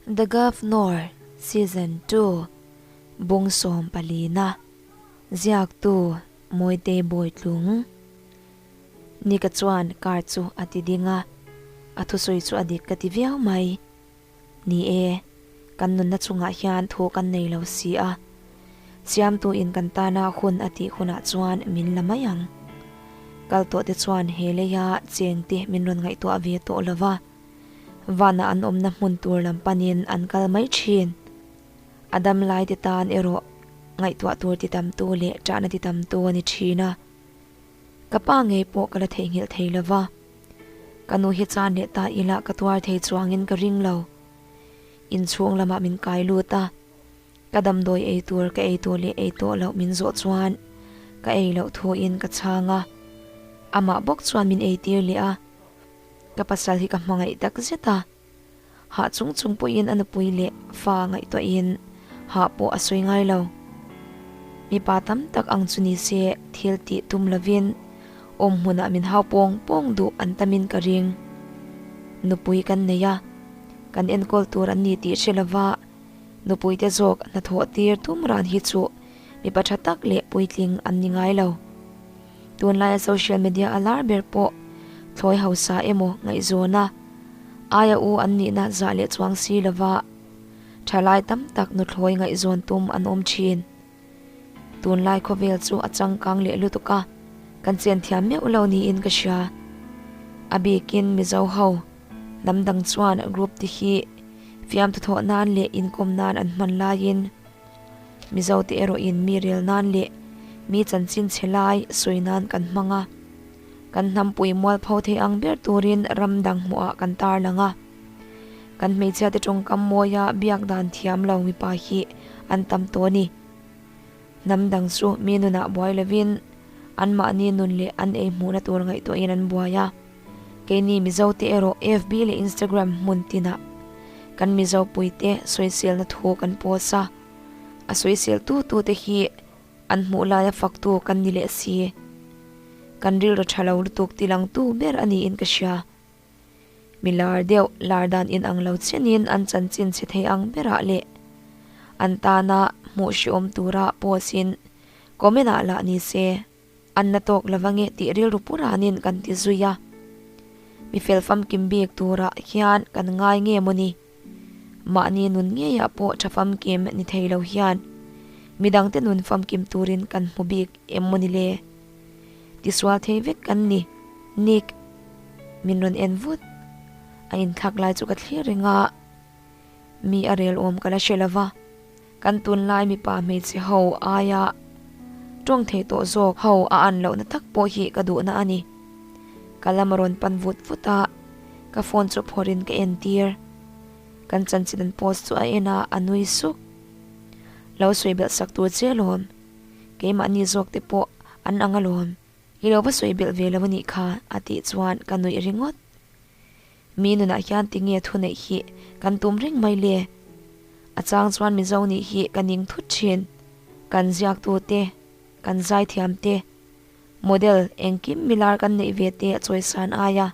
The Governor Season 2 Bung sawmpalina Ziaktu Mawitei Bawitlung Nika chuan car chu a ti ding a, a thusawi chu a dik ka ti viau mai. Ni e, kan nunna chungah hian thu kan nei lo si a, Siamtu in kan tana hun a tih hunah chuan min la mai ang. Kal tawh te chuan he leia cheng te min rawn ngaihtuah ve tawh lo va. Vana an awmna hmun tur lam panin an kal mai thin. A dam lai te tan erawh ngaihtuah tur ti tamtu leh ṭahna ti tamtu a ni thin a. Ka pa ngei pawh ka la theihnghilh thei lo va. Ka nu hi chan leh ta ila ka tuar thei chuangin ka ring lo. Inchhung lamah min kai lut a. Ka damdawi ei tur ka ei tawh leh ei tawh loh min zawh chuan ka ei loh thuin ka chhang a. Amah bawk chuan min ei tir leh a. Ka pasal hi ka hmangaih tak zet a, hah chung chung pawhin a nupui leh fa ngaihtuahin hah pawh a sawi ngai lo. Mipa tam tak ang chu ni se thil tih tum lovin awm hmunah min hau pawng pawng duh an tamin ka ring. Nupui kan nei a, kan enkawl tur an ni tih hre lova nupuite zawk hnathawh tir tum ran hi chu mipa tha tak leh puitling an ni ngai lo. Tunlaia social media a lar ber pawh thlawi hausa emaw ngaihzawna aia u an nihna zah leh chuang si lova thalai tam tak nuthlawi ngaihzawn tum an awm thin. Tunlai khawvel chu a changkang leh lutuk a, kan chen thiam meuh lo niin ka hria. A bikin Mizo ho hnam dang chuan group te hi fiamthu thawh nan leh inkawm nan an hman laiin, Mizote erawhin mi rel nan leh mi chanchin chhe lai sawi nan kan hmang a, kan hnampui mualpho thei ang ber turin ram dang hmuhah kan tarlang a. Kan hmeichhiate tawngkam mawia biak dan thiam lo mipa hi an tam tawh a ni. Hnam dang chu mi nunah buai lovin anmahni nun leh an ei hmuhna tur ngaihtuahin an buai a. Keini Mizote erawh FB leh Instagram hmun tinah kan Mizo puite sawiselna thu kan post a, a sawisel tu tute hi an hmuh laia faktu kan ni leh si. Kan rilru tha lo lutuk tilangtu ber a niin ka hria. Mi lar deuh lar dan inang lo chenin an chanchin chhe thei ang berah leh an tana hmuh hreawm tura post in comment ah lah ni se. An na tawk lo ange tih rilru puranin kan ti zui a. Mi fel famkim bik turah hian kan ngai nge maw ni? Mahni nun ngeiah pawh tha famkim ni thei lo hian midangte nun famkim turin kan hmu bik em maw ni le? Tisual thei vek kan ni, Nick. Min rawn en vut. A inthlak lai chu ka thlir reng a, mi a rel awm ka la hre lo va. Kan tunlai mipa hmeichhe ho aia tawng thei tawh zawk ho a an lohna tak pawh hi ka duhna a ni. Ka lam a rawn pan vut vut a, ka phone chu phawrhin ka entir. Kan chanchin an post chu a en a, a nui suk. Lo sawi belh sak tur che alawm, keimahni zawk te pawh an ang alawm. I lo va sawi belh ve lo a nih kha a tih chuan ka nuih ringawt. Mi nunah hian tinge thu neih hi kan tum reng mai le? A chang chuan Mizo nih hi ka ning thut thin. Kan ziaktu te, kan zaithiam te, model engkim milar kan neih ve te a chawisan aia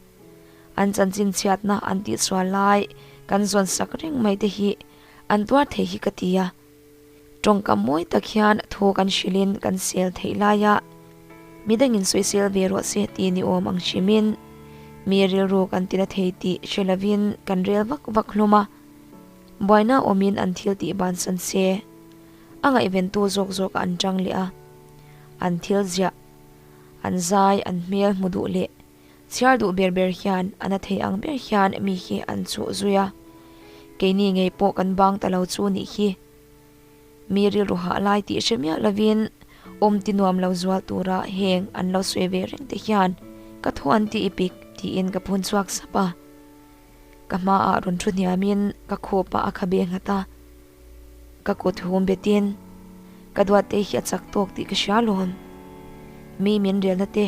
an chanchin chhiatna an tihsual lai kan zawn sak reng mai te hi an tuar thei hi ka ti a. Tawngkam mawi tak hian thu kan hrilhin kan sel theih laia midangin sawisel ve rawh se tih ni awm ang hrimin mi rilru kan ti la thei tih hre lovin kan rel vak vak hlawm a, buaina awmin an thil tih bansan se a ngaihventu zawk zawkah an tang leh a, an thil ziah, an zai, an hmel hmu duh leh Chhiar duh ber ber hian a na thei ang ber hian mi hi an chuh zui a, keini ngei pawh kan bang ta lo chu nih hi. Mi rilru hah lai tih hre miah lovin awm ti nuam lo zual tura heng an lo sawi ve reng te hian ka thaw an ti ipik tiin ka phun chhuak sap a. Ka hmaah rawn thu hniamin ka khup ah a khabe nghat a, ka kut hum betin ka duatte hi a chak tawk tih ka hria alawm. Mi min relna te,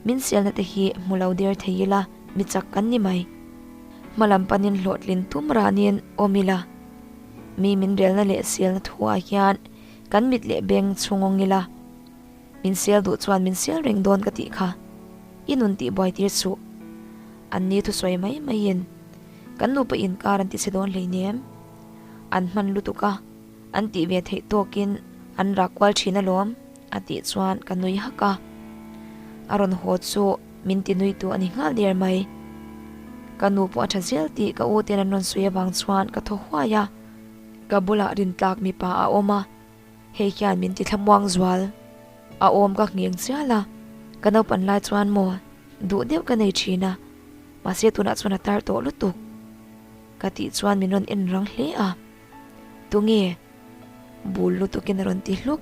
min selna te hi hmu lo der thei ila mi chak kan ni mai. Hma lam panin hlawhtlin tum ranin awm ila, mi min relna leh selna thuah hian kan mit leh beng chhungawng ila, min sel duh chuan min sel reng dawn ka tih kha i nun tihbuai tir suh. An ni thusawi mai maiin kan nupa inkar an ti chhe dawn hleinem. An hman lutuk a, an tih ve theih tawkin an rak kual thin alawm a tih chuan ka nui hak a. A rawn haw chu min ti nui tu a ni nghal der mai. Ka nu pawh a tha zel tih ka u ten an rawn sawi avang chuan ka thaw huai a. Ka bulah rintlak mipa a awm a, hei hian min ti thlamuang zual. A awm ka ngheng chial a, ka naupan lai chuan maw duh deuh ka nei thin a, mahse tunah chuan a tar tawh lutuk. Ka tih chuan min rawn en rang hle a, Tunge? Bul lutukin a rawn ti hluk.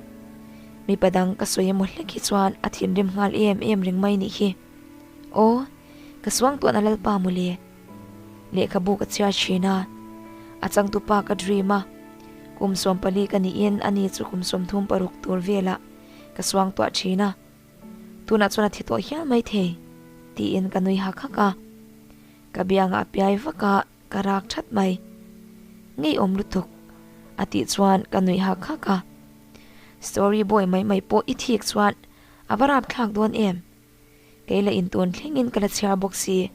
Mipa dang ka sawi emaw hlek hi chuan a thinrim nghal em em reng mai nih hi. Aw, ka suangtuahna Lalpa mawle. Lehkhabu ka chhiar thin a, a changtupa ka dream a, kum 14 ka niin ani chu kum 36 tur velah ka suangtuah thin a, tunah chuan a thi tawh hial maithei tiin ka nui hak hak a. Ka biangah a piai vak a, ka rak that mai. Ngeiawm lutuk a tih chuan ka nuih hak hak a. Story boy mai mai pawh i thik chuan a va rapthlak dawn em? Kei la intun thlengin ka la chhiar bawk si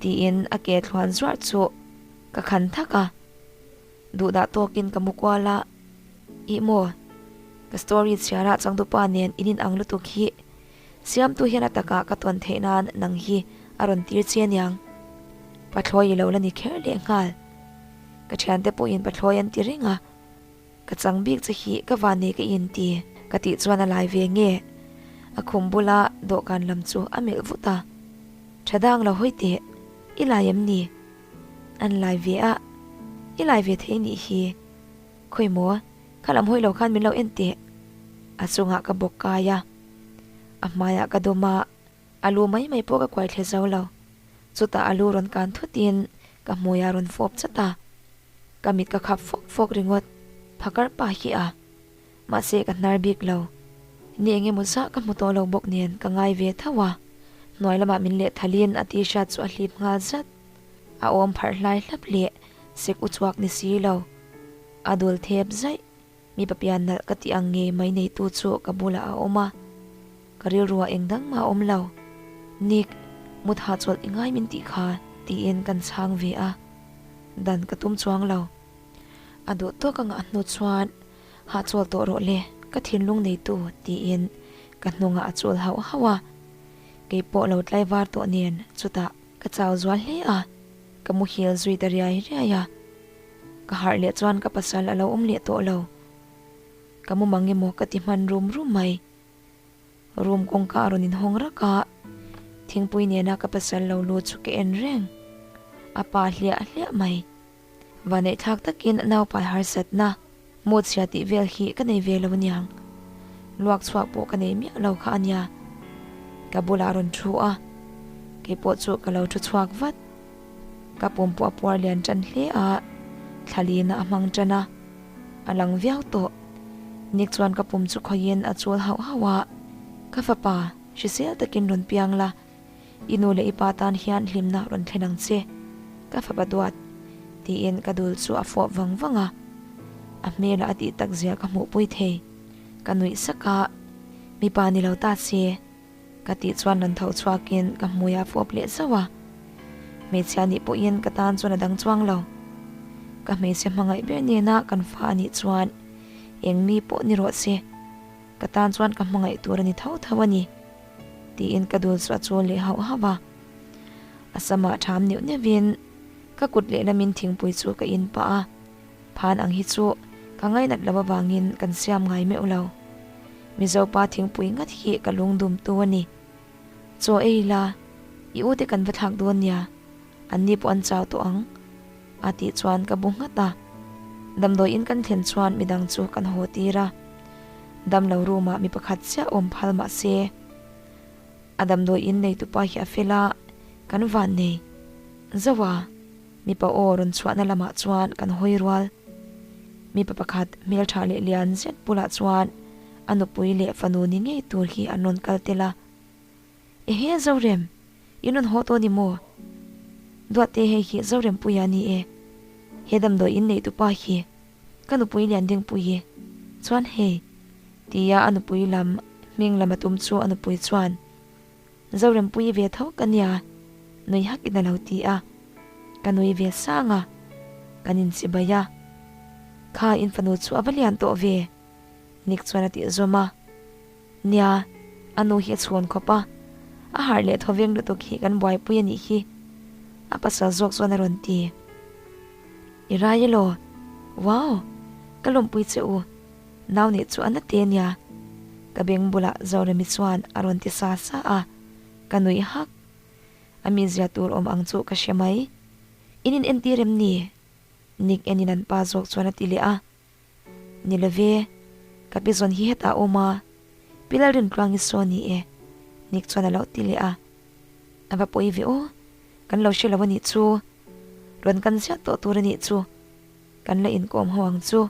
tiin a ke thluan zuarh chu ka khan thak a. Duhdah tawkin ka mu kual a, Ih maw, ka story chhiarah changtupa nen in inang lutuk hi Siamtu hian a takah ka tawn theih nan nang hi a rawn tir che aniang. Pathlawi i lo la ni kher leh nghal. Ka thiante pawhin pathlawi an ti reng a, ka chang bik che hi ka van nei ka in ti ka tih chuan a lai ve nge. A khum bula dawhkan lam chu a melh vut a. Tha dang lo hawi teh, i lai em ni? An lai ve a, i lai ve thei nih hi. Khawi maw, kha lam hawi lo khan min lo en teh. A chungah ka bawk kai a. A hmaiah ka dawm a, a lu mai mai pawh ka kuai thle zo lo. Chutah a lu rawn kan thutin ka hmuiah a rawn fawp chat a. Ka mit ka khap fawk fawk ringawt, phakar pa hi a. Mahse ka hnar bik lo. Ni eng emaw zah ka hmu tawh lo bawk nen ka ngai ve tho a. Hnuai lamah min leh thalin a t-shirt chu a hlip nghal zat. A awm pharh hlai hlap leh sek uchuak ni si lo. A dul thep zaih. Mipa pian nalh ka tih ang ngei mai neitu chu ka bulah a awm a, ka rilruah eng dang mah a awm lo. Nick, mut hahchawlh i ngai min tih kha, tiin kan chhang ve a, dan ka tum chuang lo. A duh tawk anga a hnu chuan, Hahchawl tawh rawh le, ka thinlung neitu, tiin ka hnungah a chul hauh hauh a. Kei pawh lo tlaivar tawh nen chutah ka chau zual hle a, ka muhil zui ta riai riai a. Ka harh leh chuan ka pasal a lo awm leh tawh lo. Ka mu mang emaw ka ti hman rum rum mai. Room kawngka a rawn inhawng rak a, thingpui nena ka pasal lo lut chu ka en reng. A pa hliah hliah mai. Vaneihthlak takin naupai harsatna, mu chhia tih vel hi ka nei ve lo aniang. Luak chhuak pawh ka nei miah lo kha ania. Ka bulah a rawn thu a, keipawh chu ka lo thu chhuak vat. Ka pum pawh a puar lian tan hle a, thlalina a hmang tan a, a lang viau tawh. Nick chuan ka pum chu khawiin a chul hauh hauh a, Ka fapa, hrisel takin rawn piang la, i nu leh i pa tan hian hlimna rawn thlen ang che, ka fapa duat, tiin ka dul chu a fawp vang vang a. A hmelah a tih tak zia ka hmuhpui thei. Ka nuih sak a, Mipa ni lo ta se. Ka tih chuan rawn tho chhuakin ka hmui a fawp leh zauh a. Hmeichhia nih pawhin ka tan chuan a dang chuang lo. Ka hmeichhe hmangaih ber nena kan fa a nih chuan eng mi pawh ni rawh se, ka tan chuan ka hmangaih tur a ni tho tho a ni, tiin ka dul chu a chawl leh hauh hauh a. A samah ṭham neuh neuhin ka kut lehlamin thingpui chu ka in pah a. Phan ang hi chu ka ngainat lo avangin kan siam ngai meuh lo. Mizopa thingpui ngat hi ka lungdum tu a ni. Chaw ei ila, i ute kan va thlak dawn nia, anni pawh an chau tawh ang, a tih chuan ka bu nghat a. Damdawiin kan thlen chuan midang chu kan haw tir a. Damlo room ah mi pakhat chiah awm phal mah se, a damdawiin neitupa hi a fel a, kan van nei. Zoa. Mipa aw rawn chhuahna lamah chuan kan hawi rual. Mipa pakhat hmeltha leh lian zet bulah chuan a nupui leh fanu ni ngei tur hi an rawn kal tel a. Ehe Zorem, in rawn haw tawh ni maw? Duatte hei hi Zorempuia a ni e. He damdawi in neihtupa hi ka nupui lian dingpui chuan hei tia a nupui lam hming lam a tum chu a nupui chuan Zorempuii ve tho ka nia, nui hakin a lo ti a. Ka nui ve sang a, kan inchibai a. Kha in fanu chu a va lian tawh ve, Nick chuan a tih zawm a. Nia, a nu hi a chhawn khawp a, a harh leh thaw veng lutuk hi kan buaipui a nih hi, a pasal zawk chuan a rawn ti. I rai elaw? Wow! Ka lawmpui che u, nau nih chu a na te nia, ka beng bulah Zoremi chuan a rawn ti sa sa a, ka nuih hak. A mizia tur awm ang chu ka hre mai. In in entir em ni? Nick enin an pa zawk chuan a ti leh a. Ni love, ka pi zawn hi hetah a awm a, Pi Lalrintluangi saw ni e, Nick chuan a lo ti leh a. A va pawi ve aw, kan lo hre lo a nih chu. Rawn kan ziah tawh tur a nih chu. Kan la inkawm ho ang chu.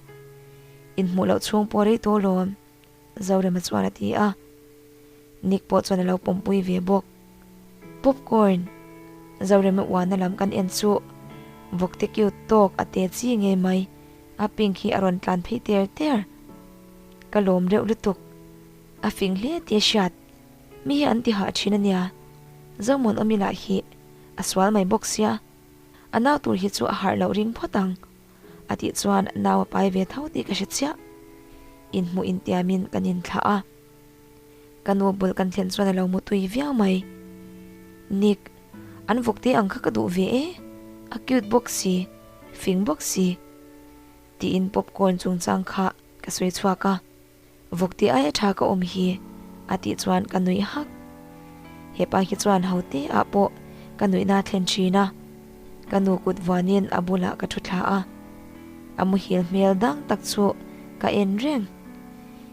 Inhmuh loh chhung pawh rei tawh lawm. Zorema chuan a ti a, Nick pawh chuan a lo pawmpui ve bawk. Popcorn! Zorema uana lam kan en chu vawkte cute tawk a te chi ngei mai, a pink hi a rawn tlan phei ter ter. Ka lawm reuh lutuk. A fing hle tih a hriat. Mi hi an ti hah thin a nia. Zomuan awmi lah hi a sual mai bawk sia. A nau tur hi chu a harh loh ring phawt ang. A tih chuan nau a pai ve tho tih ka hre chiah. Inhmuh intiamin kan inthlah a. Ka nu bul kan thlen chuan a lo mu tui viau mai. Nick, an vawkte ang kha ka duh ve e, a cute bawk si, fing bawk si. Tiin popcorn chungchang kha ka sawi chhuak a. Vawkte aia tha ka awm hi a tih chuan ka nuih hak. Hepa hi chuan ho te ah pawh ka nuihna a thlen thin a, ka nu kut vuanin a bulah ka thu thla a, a muhil hmel dang tak chu ka en reng.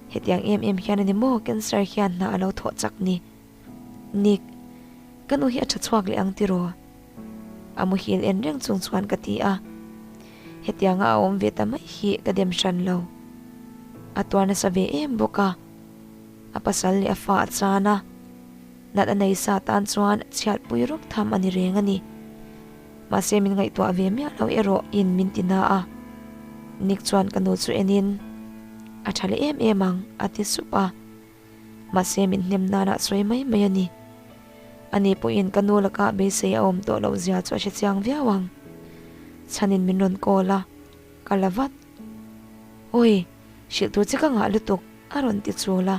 Hetiang em em hian a ni maw cancer hian hna a lo thawh chak ni. Nick, ka nu hi a tha chhuak leh ang tiraw? A muhil en reng chung chuan ka ti a. Hetianga a awm ve ta mai hi ka dem hran lo. A tuar nasa ve em bawk a. A pasal leh a fa a chan a. Nat a nei sa tan chuan chhiatpui rawk tham a ni reng a ni. Mahse min ngaihtuah ve miah lo erawh in min ti na a. Nick chuan ka nu chu enin, A tha leh em em ang, a ti sup a. Mahse min hnem nana sawi mai mai a ni. Ani pawhin ka nu lakah beisei a awm tawh loh zia chu a hre chiang viau ang. Chhanin min rawn call a, ka la vat. Awi, hrilh tur che ka ngah lutuk, a rawn ti chul a.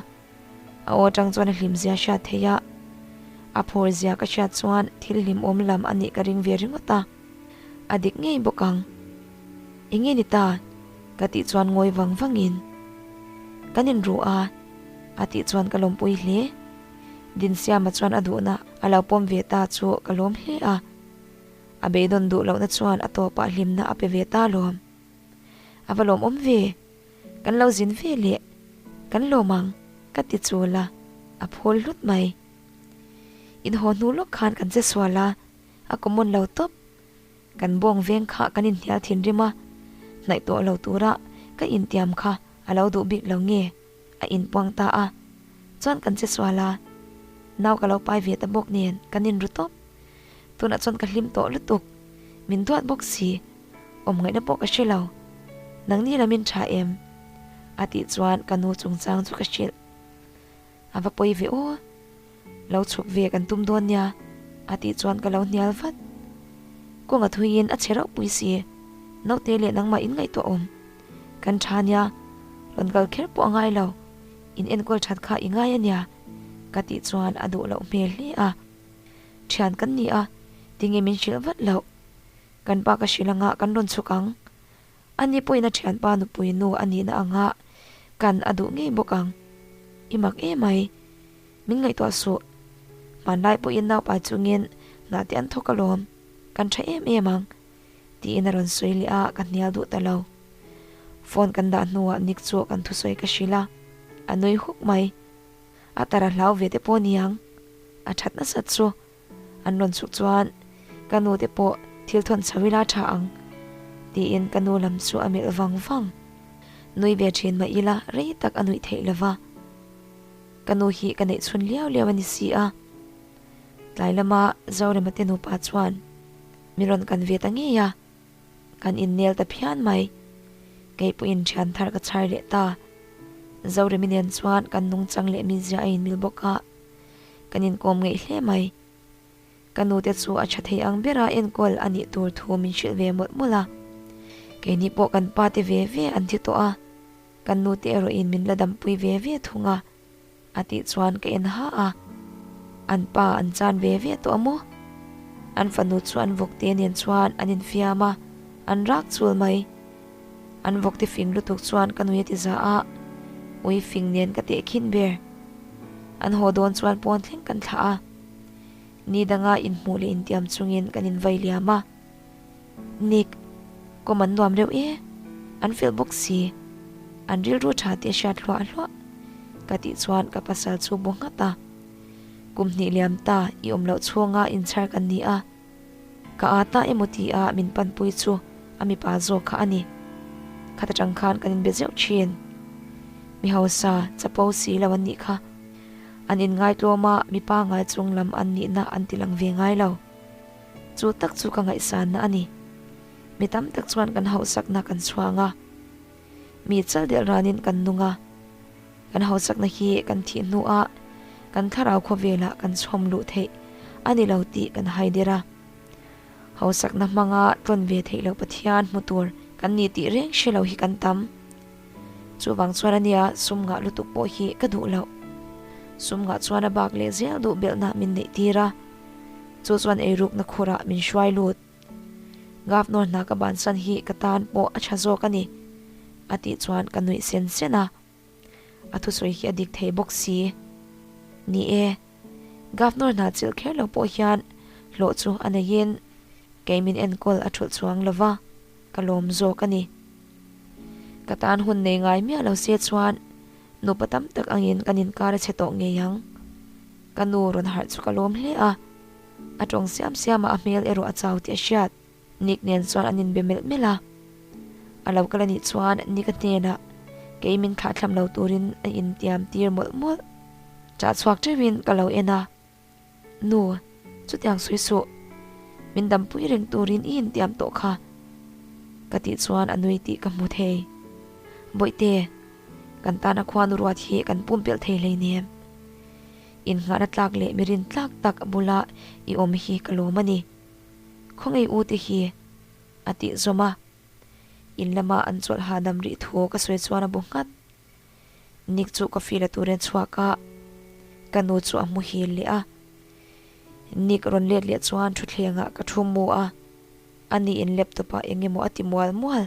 A aw atang chuan a hlim zia hriat theih a, a phur zia ka hriat chuan thil hlimawm lam a nih ka ring ve ringawt a. A dik ngei bawk ang. Eng nge ni ta? Ka tih chuan ngawi vang vangin kan inru a, a tih chuan ka lawmpui hle. Dinsiama chuan a duhna a lo pawm ve ta chu ka lawm hle a. A beidawn duh lohna chuan a tawpah hlimna a pe ve ta lawm. A va lawmawm ve, kan lo zin ve leh kan lawm ang ka ti chul a, a phul hlut mai. Inhaw hnu lawk khan kan che sual a, a common lo tawp. Kan bawng veng kha kan inhnial thinrim a, hnaih tawh lo tura ka intiam kha a lo duh bik lo nge a inpuang ta a, chuan kan che sual a, nau ka lo pai ve ta bawk nen kan inru tawp. Tunah chuan ka hlim tawh lutuk, min duat bawk si, awm ngaihna pawh ka hre lo. Nangni lam in tha em? A tih chuan ka nu chungchang chu ka hrilh. A va pawi ve aw, lo chhuk ve kan tum dawn nia a tih chuan ka lo hnial vat. Kawng a thuiin a che rauh pui si, naute leh nangmah in ngaihtuah awm. Kan tha nia, rawn kal kher pawh a ngai lo, in enkawl that kha i ngai a nia ka tih chuan a duh loh hmel hle a. Thian kan ni a, tinge min hrilh vat loh? Kan pa ka hrilh anga kan rawn chhuk ang. Ani pawhin a thianpa nupui nu a nihna anga kan a duh ngei bawk ang. I mak emai. Min ngaihtuah suh. Hmanlai pawhin naupai chungin hna te an thawk alawm. Kan tha em em ang. Tiin a rawn sawi leh a, ka hnial duh ta lo. Phone kan dah hnuah Nick chu kan thusawi ka hrilh a, a nui huk mai. A tar a hlau ve te pawh niang. A that nasat chu. An rawn chhuk chuan ka nu te pawh thil thawn chho ila tha ang tiin ka nu lam chu a melh vang vang. Nui ve thin mah ila rei tak a nuih theih lova. Ka nu hi ka neih chhun liau liau a ni si a. Tlai lama Zorema te nupa chuan min rawn kan ve ta ngei a, kan innel ta phian mai. Kei pawhin thian thar ka chhar leh ta. Zoremi nen chuan kan nungchang leh mizia a inmil bawk a. Kan inkawm ngeih hle mai. Ka nute chu a tha thei ang bera enkawl a nih tur thu min hrilh ve mawlh mawlh a. Keini pawh kan pa te ve ve an thi tawh a, kan nu te erawh in min la dampui ve ve thung a, a tih chuan ka en ha a. An pa an chan ve ve tawh a maw? An fanu chu an vawk te nen chuan an infiam a, an rak chul mai. An vawk te fing lutuk chuan ka nui a ti za a, ui fing nen ka tehkhin ber. An haw dawn chuan pawn thleng kan thlah a. Ni danga inhmuh leh intiam chungin kan invai liam a. Nick, kawm an nuam reuh e, an fel bawk si, an rilru tha tih a hriat hluah hluah ka tih chuan ka pasal chu bu nghat a. Kum hnih liam ta i awm loh chhunga inchhar kan ni a, ka â ta emaw ti a min panpui chu a mipa zawk kha a ni. Khat atang khan kan inbe zeuh thin. Mi hausa chapo si lo an nih kha. An inngaihtlawm a, mipa ngai chung lam an nihna an ti lang ve ngai lo. Chu tak chu ka ngaihsanna a ni. Mi tam tak chuan kan hauhsakna kan chhuang a, mi chal delh ranin kan nung a. Kan hauhsakna hi kan thih hnuah kan thlarau khawvelah kan chhawm luh theih a ni lo tih kan hai der a. Hauhsakna hmanga tlawn ve theih loh Pathian hmu tur kan ni tih reng hre lo hi kan tam. Chuvang chuan a nia sum ngah lutuk pawh hi ka duh loh. Sum ngah chuan a bak leh zel duh belhna min neih tir a. Chu chuan eirukna khurah min hruai lut. Governor hna ka bansan hi ka tan pawh a tha zawk a ni, a tih chuan ka nuih sen sen a. A thusawi hi a dik thei bawk si. Ni e, Governor hna chilh kher lo pawh hian hlawh chu a neiin kei min enkawl a thulh chuang lo va, ka lawm zawk a ni. Ka tan hun nei ngai miah lo se chuan nupa tam tak angin kan inkar a chhe tawh ngei ang. Ka nu rawn harh chu ka lawm hle a, a tawng siam siam a a hmel erawh a chau tih a hriat. Nick nen chuan an inbe melh melh a, a lo kal anih chuan Nick-a hnenah kei min thlahthlam lo turin a intiam tir mawlh mawlh. Chah chhuak teuhin ka lo en a, Nu, chutiang sawi suh, min dampui reng turin i intiam tawh kha ka tih chuan a nui tih ka hmu thei. Bawihte, kan tana khuanu ruat hi kan pumpelh thei hleinem. Innghahna tlak leh mi rin tlak tak bula i awm hi ka lawm a ni. Khawngaih u te hi a tih zawm a. In lama an chawlh hahdam rih thu ka sawi chuan a bu nghat. Nick chu coffee la turin a chhuak a, ka nu chu a muhil leh a. Nick rawn let leh chuan thutthlengah ka thu mu a, ani in laptop ah eng emaw a ti mual mual.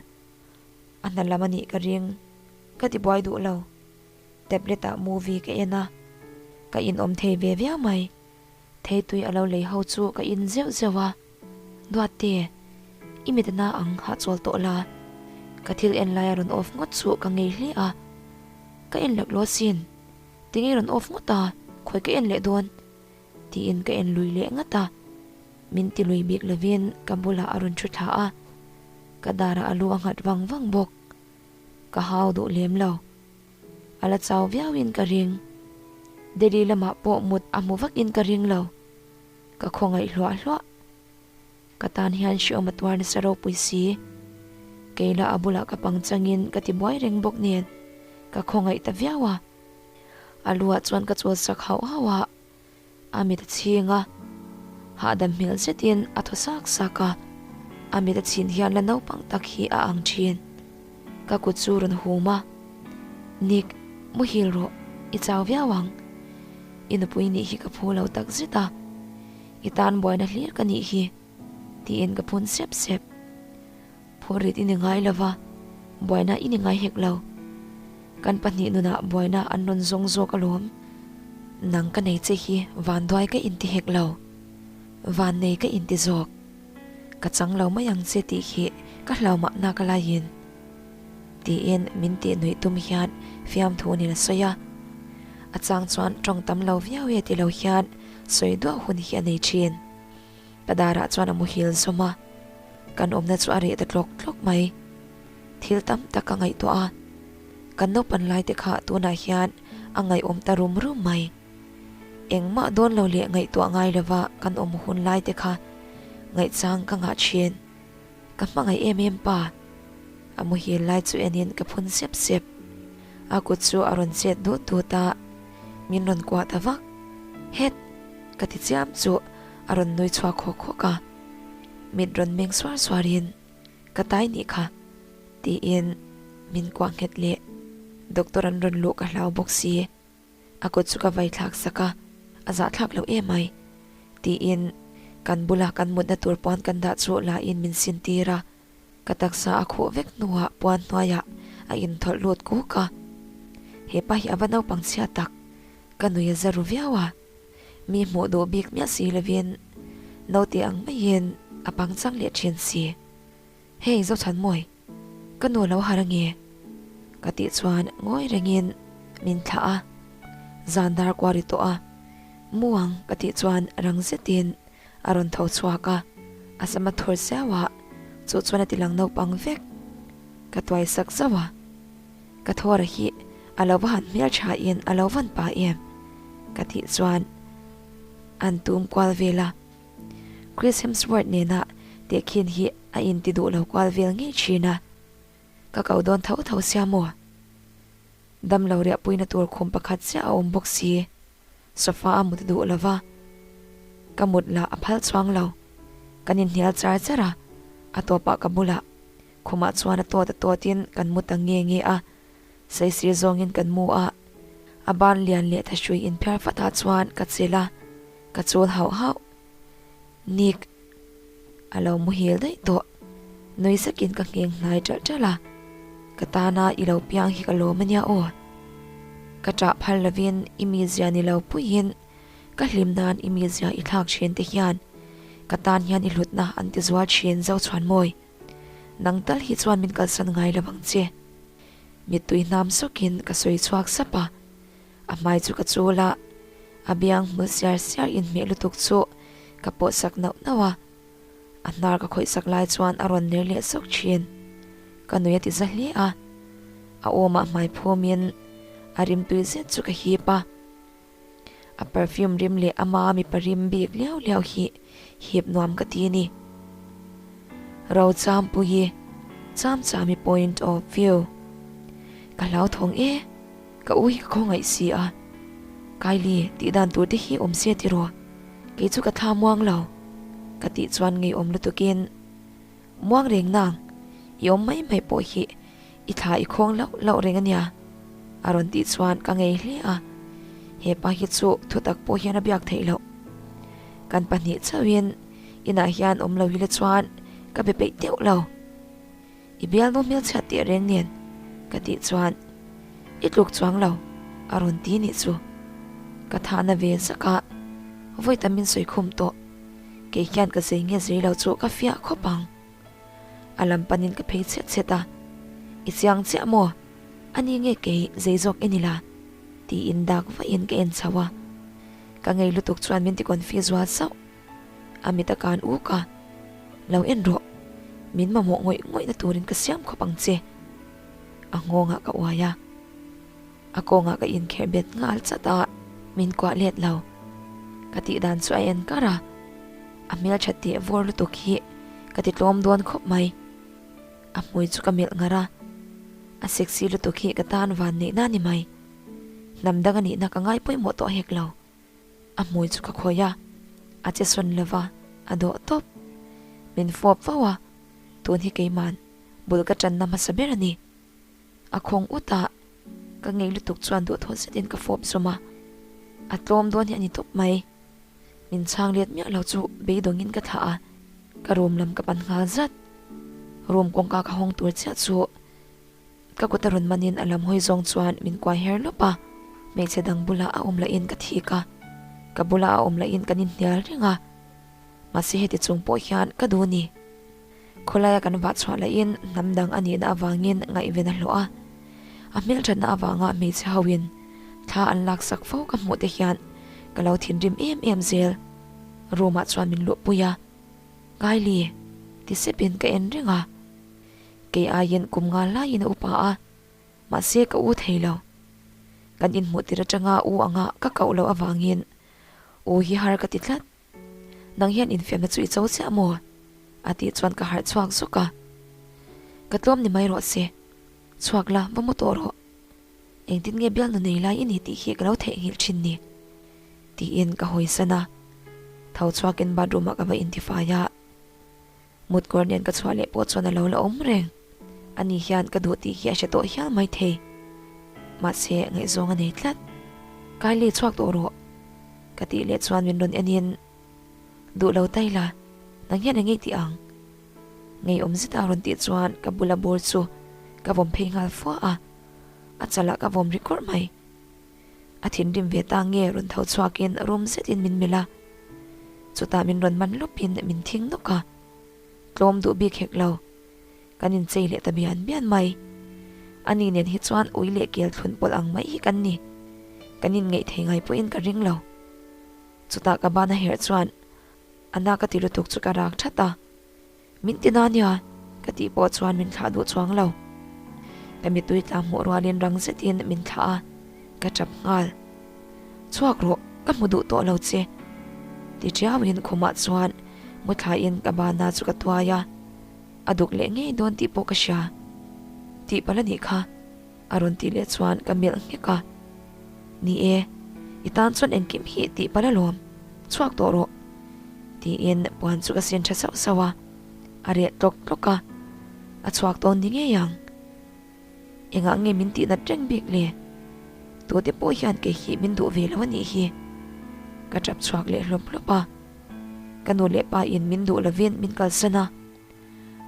A hna lam a nih ka ring. Ka ti buai duh lo. Tablet ah movie ka en a, ka inawm thei ve viau mai. Theitui a lo lei ho chu ka in zeuh zeuh a, Duatte, i mit na ang hahchawl tawh la. Ka thil en lai a rawn off ngawt chu ka ngei hle a, ka en lak lawt sin, tinge rawn off ngawt a, khawi ka en leh dawn? tiin ka en lui leh ngat a, min ti lui bik lovin ka bulah a rawn thu thla a, ka darah a lu a nghat vang vang bawk. Ka hau duh lem lo. A la chau viauin ka ring. Delhi lamah pawh mut a hmu vakin ka ring lo. Ka khawngaih hluah hluah. Ka tan hian hreawm a tuar nasa ropui si. Kei lah a bulah ka pang changin ka ti buai reng bawk nen ka khawngaih ta viau a. A luah chuan ka chawl sak hauh hauh a. A mit a chhing a, hahdam hmel zetin a thaw sak sak a, a mit a chhin hian la naupang tak hi a ang thin. Ka kut chu rawn hum a, Nick, muhil rawh, i chau viau ang. I nupui nih hi ka phu lo tak zet a, i tan buaina hlir ka nih hi, tiin ka phun sep sep. Phurrit i ni ngai lo va, buaina i ni ngai hek lo. Kan pahnih nunah buaina an rawn zawng zawk alawm. Nang ka nei che hi vanduai ka inti hek lo. Vannei ka inti zawk. Ka chang lo mai ang che tih hi ka hlau mahna ka laiin. Tiin min tih nuih tum hian fiamthu nin a sawi a. A chang chuan tawng tam lo viau e ti lo hian sawi duah hun hi a nei thin. Ka darah chuan a muhil zawm a, kan awmna chu a reh ta tlawk tlawk mai. Thil tam tak ka ngaihtuah a, kan naupan lai te kha tunah hian a ngaihawm ta rum rum mai. Engmah dawn lo leh ngaihtuah ngai lova kan awm hun lai te kha ngaihchang ka ngah thin. Ka hmangaih em em pa. A muhil lai chu enin ka phun sep sep. A kut chu a rawn chet dut dut a, min rawn kuah ta vak. Het! Ka ti chiam chu a rawn nui chhuak hawk hawk a, mit rawn meng suar suarin ka tai nih kha. Tiin min kuah nghet leh. Doctor an rawn luh ka hlau bawk si. A kut chu ka vai thlak sak a, a zahthlak loh em mai. Tiin kan bula kan mutna tur puan kan dah chu la in min sin tir a, ka taksa a khuh vek hnuah puan hnuaiah a inthawlh lut kuk a. Hepa hi a va naupang chhia tak, ka nui a za ru viau a. Mi hmuh duh bik miah si lovin naute ang maiin a pangchang leh thin si. Hei Zochhanmawi, ka nu lo har ange? Ka tih chuan ngawi rengin min thlah a, zan dar kual ri tawh a, mu ang ka tih chuan rang zetin a rawn tho chhuak a, a sam a thur zeuh a, chu chuan a ti lang naupang vek. Ka tuai sak zauh a, ka thawra hi a lo va han hmeltha in a lo van pa em? Ka tih chuan an tum kual vel a. Chris Hemsworth nena tehkhin hi a inti duh lo kual vel ngei thin a, ka ko dawn tho tho sia maw? Damlo riahpuina tur khum pakhat chiah a awm bawk si, sofa a mut duh lo va, ka mut lah a phal chuang lo, kan inhnial char char a, a tawpah ka bulah khumah chuan a tawt a tawtin kan mu ta nge nge a, saisir zawngin kan mu a, a ban lian leh thahrui inphiar fatah chuan ka chelh a. Ka chul hauh hauh. Nick a lo muhil daih tawh. Nui sakin ka ngheng hnai ṭalh ṭalh a. Ka tana i lo piang hi ka lawm a nia aw. Ka ṭah phal lovin i mizia ni lo puiin ka hlim nan i mizia i thlak ṭhin te hian ka tan hian i hlutna an ti zual ṭhin Zochhuanmawi. Nang tal hi chuan min kalsan ngai lo ang che. Mittui hnam sawkin ka sawi chhuak sap a. A hmai chu ka chul a, a biang hmul siar siar inhmeh lutuk chu ka pawh sak nauh nauh a. A hnar ka khawih sak lai chuan a rawn ner leh sawk thin. Ka nui a ti za hle a, a awmah hmai phumin a rimtui zet chu ka hip a. A perfume rim leh ama mipa rim bik liau liau hi hip nuam ka ti a ni. Rochampuii, Chamchami point of view. Ka hlauthawng e. Ka u hi ka khawngaih si a, Kylie, tih dan tur te hi awm se tiraw? Kei chu ka thla muang lo, ka tih chuan ngeiawm lutukin, Muang reng nang, i awm mai mai pawh hi i thla i khawng loh loh reng a nia, a rawn tih chuan ka ngei hle a, hepa hi chu thutak pawh hian a biak theih loh. Kan pahnih chauhin inah hian awm lo hi la chuan ka be peih deuh lo. I bialnu hmelchhiat teh reng nen ka tih chuan i tluk chuang lo a rawn ti nih chu. Ka thahna ve zak a, vawi tam min sawi khum tawh. Kei hian ka zei nge zei lo chu ka fiah khawp ang. A lam panin ka phei chhet chhet a, I chiang chiah maw? A ni nge kei zei zawk i ni la? tiin dak vahin ka en chho a. Ka ngei lutuk chuan min ti confi zual sauh. A mit a kan uk a, Lo en rawh, min mamawh ngawih ngawih na turin ka siam khawp ang che. A nghawngah ka uai a, a kawngah ka inkherh bet nghal chat a, min kuah let lo. Ka tih dan chu a en kar a, a hmeltha teh vawr lutuk hi ka ti tlawm dawn khawp mai. A hmui chu ka melh ngar a, a sexy lutuk hi ka tan van neihna a ni mai. Hnam dang a nihna ka ngai pawimawh tawh hek lo. A hmui chu ka khawih a, a che sawn lo va, a dawh tawp. Min fawp fo a, tun hi keiman bul ka tanna hmasa ber a ni. A khawng ut a, ka ngei lutuk chuan duhthawh zetin ka fawp zawm a, a tlawm dawn hi a ni tawp mai. Min chhang let miah lo chu beidawngin ka thlah a, ka room lam ka pan nghal zat. Room kawngka ka hawng tur chiah chu Ka kut a rawn manin a lam hawi zawng chuan min kuai her lawp a, hmeichhe dang bulah a awm lahin ka thik a, ka bulah a awm lahin kan inhnial reng a, mahse heti chung pawh hian ka duh ni. Khawlaia kan vah chhuah lahin hnam dang a nihna avangin ngaihven a hlawh a, a hmelthatna avanga hmeichhe hoin thla an laksak fo ka hmuh te hian ka lo thinrim em em zel. Room ah chuan min luhpui a, Kylie ti sepin ka en reng a. Kei aiin kum nga laiin a upa a, mahse ka u thei lo. Kan inhmuh tir atanga u anga ka koh loh avangin u hi har ka ti tlat. Nang hian infiamna chu i cho chiah maw? A tih chuan ka harh chhuak zawk a. Ka tlawm ni mai rawh se, chhuak la va mu tawh rawh. Engtin nge bialnu nei lai i ni tih hi ka lo theihnghilh thin ni? Tiin ka hawisan a, tho chhuakin bathroom ah ka va intifai a. Mutkawr nen ka chhuah leh pawh chuan a lo la awm reng. Ani hian ka duh tih hi a hre tawh hial maithei. Mahse, ngaihzawng a nei tlat. Kylie chhuak tawh rawh. Ka tih leh chuan min rawn enin, Duh lo tai la, nang hian eng ngei tih ang? Ngeiawm zeta a rawn tih chuan ka bula bur chu ka vawm phei nghal fua a, a chalah ka vawm ri kawrh mai. A thinrim ve ta nge rawn tho chhuakin rum zetin min melh a, chutah min rawn man lawpin min thing nawk a, tlawm duh bik hek lo. Kan inchei leh ta bian bian mai. Ani nen hi chuan ui leh kel thlun pawlh ang mai hi kan ni. Kan inngeih thei ngai pawhin ka ring lo. Chutah ka ban a herh chuan a na ka ti lutuk chu ka rak that a. Min ti na nia ka tih pawh chuan min thlah duh chuang lo. Ka mittui tla hmuh rualin rang zetin min thlah a, ka tap nghal. Chhuak rawh, ka hmu duh tawh lo che. Ti tiauin khumah chuan mu thlain ka bana chu ka tuai a. A duk leh ngei dawn tih pawh ka hria. Tih palh a nih kha, a rawn tih leh chuan ka melh nghek a. Ni e, i tan chuan engkim hi tih palh alawm, chhuak tawh rawh. Tiin puan chu ka sin tha sauh sauh a, a reh tlawk tlawk a, a chhuak dawn ni ngei ang. Engah nge min tih nat reng bik le? Tute pawh hian kei hi min duh ve lo a nih hi. Ka tap chhuak leh hlawp hlawp a. Ka nu leh pa in min duh lovin min kalsan a.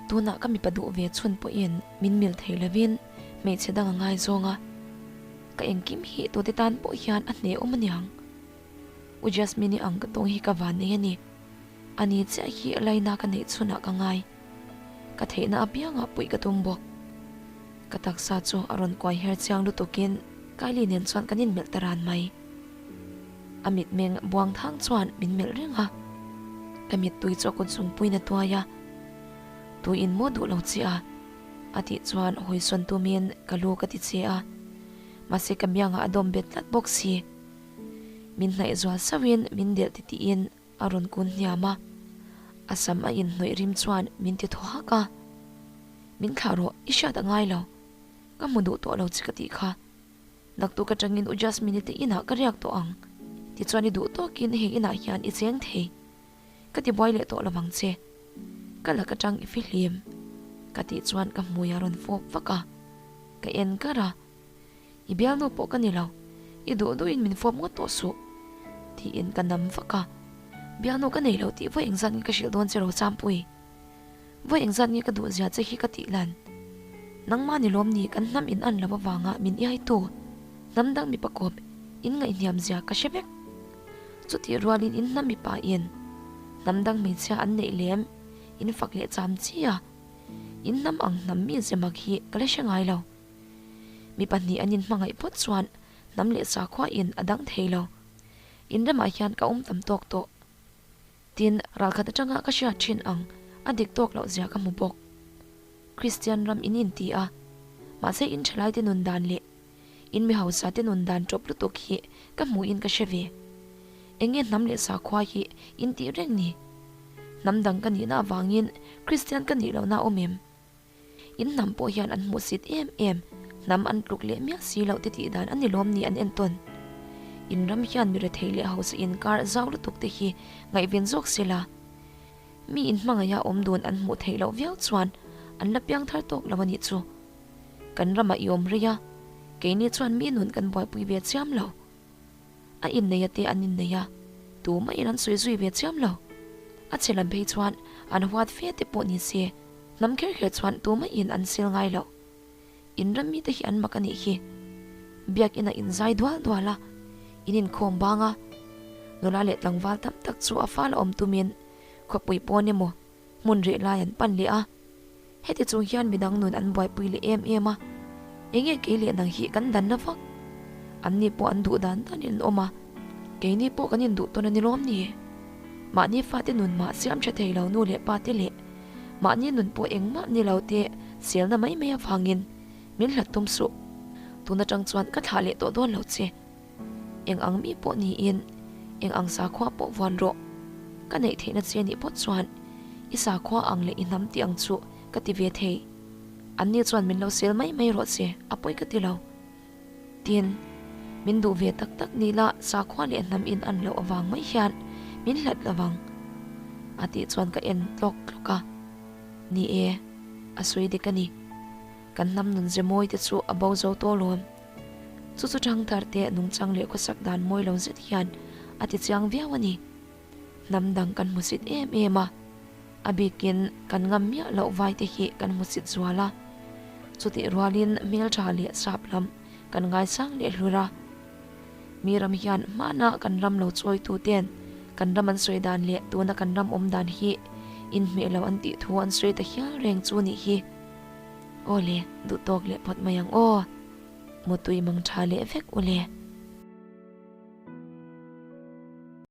Tunah ka mipa duh ve chhun pawhin min mil thei lovin hmeichhe dang a ngaizawng a. Ka engkim hi tute tan pawh hian a hne awm aniang. U Jasmine-i ang ka tawng hi ka van nei a ni. Ani chiah hi laina ka neih chhunah ka ngai. Ka theihna apiangah puih ka tum bawk. Ka taksa chu a rawn kuai her chiang lutukin Kylie nen chuan kan inmelh ta ran mai. A mitmeng buang thang chuan min melh reng a. Ka mittui chu a kut zungpuiin a tuai a. Tuin maw duh lo che a? A tih chuan hawisawn tumin ka lu ka ti che a. Mahse ka biangah a dawm bet tlat bawk si. Min hnaih zual sauhin min delh titiin a rawn kun hniam a, a sam a inhnawih rim chuan min ti thaw hak a. Min thlah rawh, i hriat a ngai lo. Ka hmu duh tawh lo che ka tih kha. Naktuk atangin U Jasmine-i te inah ka riak tawh ang. Tichuan i duh tawkin heng inah hian i cheng thei. Ka ti buai leh tawh lo vang che. Ka lak atang i fihlim. Ka tih chuan ka hmui a rawn fawp vak a. Ka en kar a. I bialnu pawh ka ni lo, i duh duhin min fawp ngawt tawh suh, tiin ka nam vak a. Bialnu ka nei lo tih vawi engzat nge ka hrilh dawn che Rosampui? Vawi engzat nge ka duh zia che hi ka tih lan? Nangmah ni lawm ni kan hnam in an lo avanga min iaitu hnam dang mipa kawp in ngaihhniam zia ka hre vek. Chutih rualin in hnam mipa in hnam dang hmeichhia an neih lem in fak leh cham chi a, in hnam ang hnam mi zemak hi ka la hre ngai lo. Mi pahnih an inhmangaih phawt chuan hnam leh sakhua in a dang thei lo. In ramah hian ka awm tam tawk tawh. Tin, ralkhat atanga ka hriat thin ang a dik tawk loh zia ka hmu bawk. Kristian ram in inti a, mahse in thalaite nun dan leh in mi hausa te nun dan tawp lutuk hi ka hmuhin ka hre ve. Enge hnam leh sakhua hi in tih reng ni? Hnam dang ka nihna avangin Kristian ka nih lohna awm em? In hnam pawh hian an hmuhsit em em, hnam an tluk leh miah si loh te tih dan a ni lawm ni an entawn. In ram hian mi rethei leh hausa inkar zau lutuk te hi ngaihven zawk se la. Mi in hmangaiha awm dun an hmuh theih loh viau chuan an la piang thar tawk lo a nih chu. Kan ramah i awm rei a, keini chuan mi nun kan buaipui ve chiam lo. A inneia te an innei a, tumah in an sawi zui ve chiam lo. A chhe lam phei chuan an huat fe te pawh ni se, hnam kher kher chuan tumah in an sel ngai lo. In ram mite hi an mak a nih hi. Biakinn a inzai dual dual a, in inkhawm bang a, nula leh tlangval tam tak chu a fal a awm tumin khawpui pawn emaw hmun reh lai an pan leh a. Heti chung hian midang nun an buaipui leh em em a, enge kei leh nang hi kan danna vak? Anni pawh an duh dan danin an awm a, keini pawh kan induh tawn a ni lawm ni? Mahni fate nun mah siam tha thei lo nu leh pa te leh mahni nun pawh engmah ni lo te selna mai mai avangin min hlat tum suh. Tun atang chuan ka thlah leh tawh dawn lo che. Eng ang mi pawh niin, eng ang sakhua pawh vuan rawh. Ka neih theihna che nih phawt chuan i sakhua ang leh i hnam tih ang chu ka ti ve thei. Anni chuan min lo sel mai mai rawh che, a pawi ka ti lo. Tin, min duh ve tak tak ni la sakhua leh hnam in an loh avang mai hian min hlat lo vang. A tih chuan ka en tlawk tlawk a. Ni e, a sawi dik a ni. Kan hnam nun ze mawi te chu a bo zo tawh lawm. Chu chu thangthar te nungchang leh khawsak dan mawi lo zet hian a ti chiang viau a ni. Hnam dang kan hmusit em em a, a bikin kan ngam miah loh vai te hi kan hmusit zual a. Chutih rualin hmeltha leh sap lam kan ngaisang leh hlur a. Mi ram hian hmana kan ram lo chawitu ten kan ram an sawi dan leh tuna kan ram awm dan hi inhmeh lo an tih thu an sawi ta hial reng chu nih hi. Aw le, duh tawk leh phawt mai ang aw. Mutui mang tha leh vek u le.